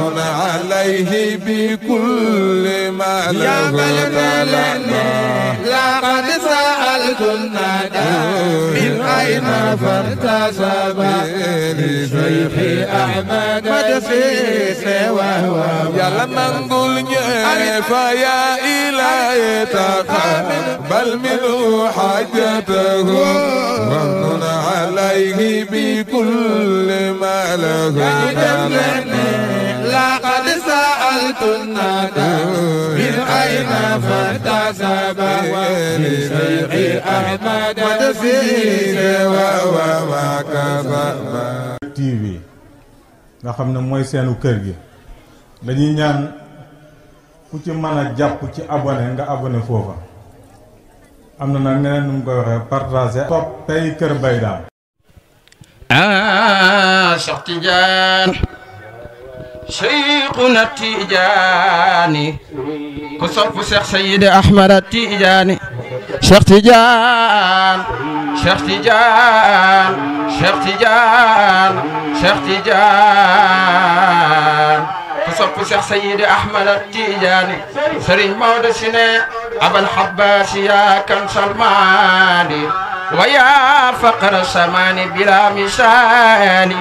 ومن عليه بكل ما له لقد سألت الندى من أين فارتسب لشيخ أحمد مدسيس وهو يلا نقول فيا إلهي تقبل منه حاجته ومن عليه بكل ما له لقد سألت الندى من أين فارتسب لشيخ أحمد مدسيس وهو TV nga xam ne mooy seenu kër gi dañuy ñaan ku ci mën a jàpp ci abonné nga abonné foofa am na nag ñeneen nu mu koy waxee partager topp tey Kër Mbaye Dame Cheikh Tidiane Cheikhuna Tidiane ku sopp Cheikh Seydi Ahmad Tidiane Cheikh Tidiane Cheikh Tidiane Cheikh Tidiane Cheikh Tidiane ku sopp Cheikh Seydi Ahmad Tidiane Serigne Maodo si ne Abal Abbas ya kan Salmani ويا فقر السمان بلا مثال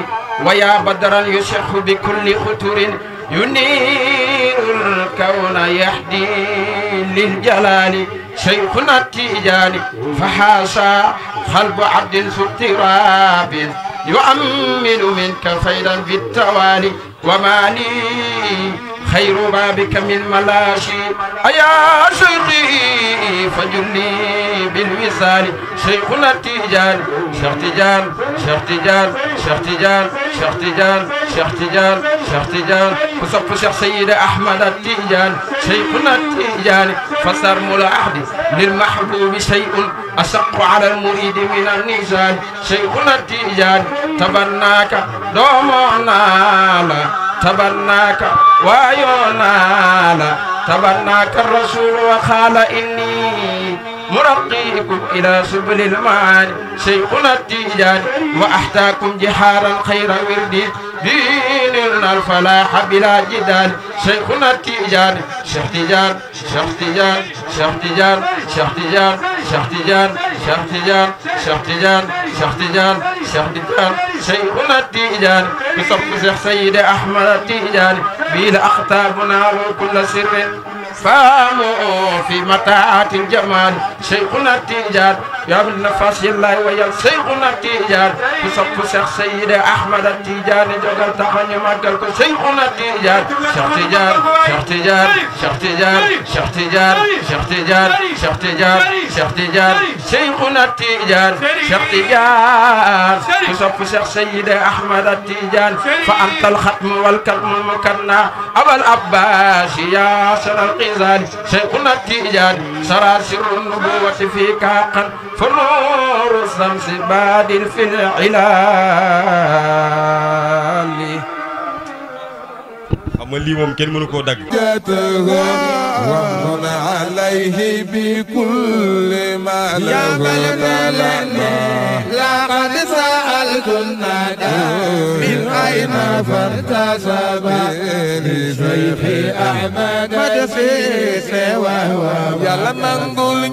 ويا بدرا يشح بكل خطر ينير الكون يهدي للجلال شيخنا التيجاني فحاشا قلب عبد ذو اضطراب يؤمل منك فيضا بالتوالي وما لي خير بابك من ملاشي أيا شيخي فجلي بالوصال شيخنا التيجان شيخ تيجان شيخ تيجان شيخ تيجان شيخ تيجان شيخ تيجان شيخ تيجان وصف شيخ سيد أحمد التيجان شيخنا التيجان فصار ملاحظ للمحبوب شيء أشق على المريد من النزال شيخنا التيجان تبناك دومنا تبناك ويونالا تبناك الرسول وقال إني مرقيكم إلى سبل المعاني شيخنا التيجان وأحتاكم جحارا خير وردي ديننا الفلاح بلا جدال شيخنا التيجان شيخ تيجان شيخ تيجان شيخ تيجان شيخ تيجان شيخ تيجان شيخ تيجان شيخ تيجان شيخ تيجان شيخ تيجان شيخنا التيجان بصف شيخ سيد أحمد التيجان بلا أختابنا وكل سر فاموا في متاعات الجمال شيخنا التيجان يا ابن نفاس الله ويا شيخنا التيجان بصف شيخ سيد أحمد التيجان جوجل تخني مكالكو شيخنا التيجان شيخ تيجان شيخ تيجان شيخ تيجان شيخ تيجان شيخ تيجان شيخ تيجان شيخ تيجان شيخنا التيجان شيخ تيجان بصف شيخ سيد أحمد التيجان فأنت الختم والكلم المكنى أبا العباس يا سر القزال شيخنا التيجان سراسر النبوة فيك حقا فنور الشمس بادر في العلال xam nga lii moom kenn mënu koo dagg ومن عليه بكل ما له لقد سألت الندى من أين فارتسب لشيخ أحمد مدسيس وهو يلا نقول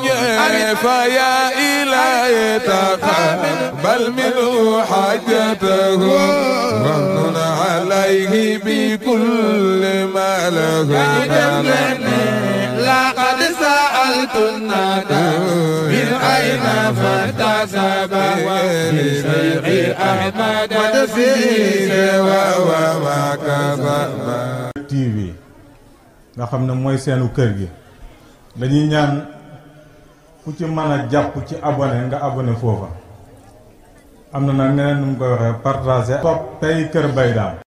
فيا إلهي تقبل منه حاجته ومن عليه بكل ما له لقد سألت الندى من أين فارتسب لشيخ أحمد مدسيس وهو TV nga xam ne mooy seenu kër gi dañuy ñaan ku ci mën a jàpp ci abonné nga abonné foofa am na nag ñeneen nu mu koy waxee partager topp tey Kër Mbaye Dame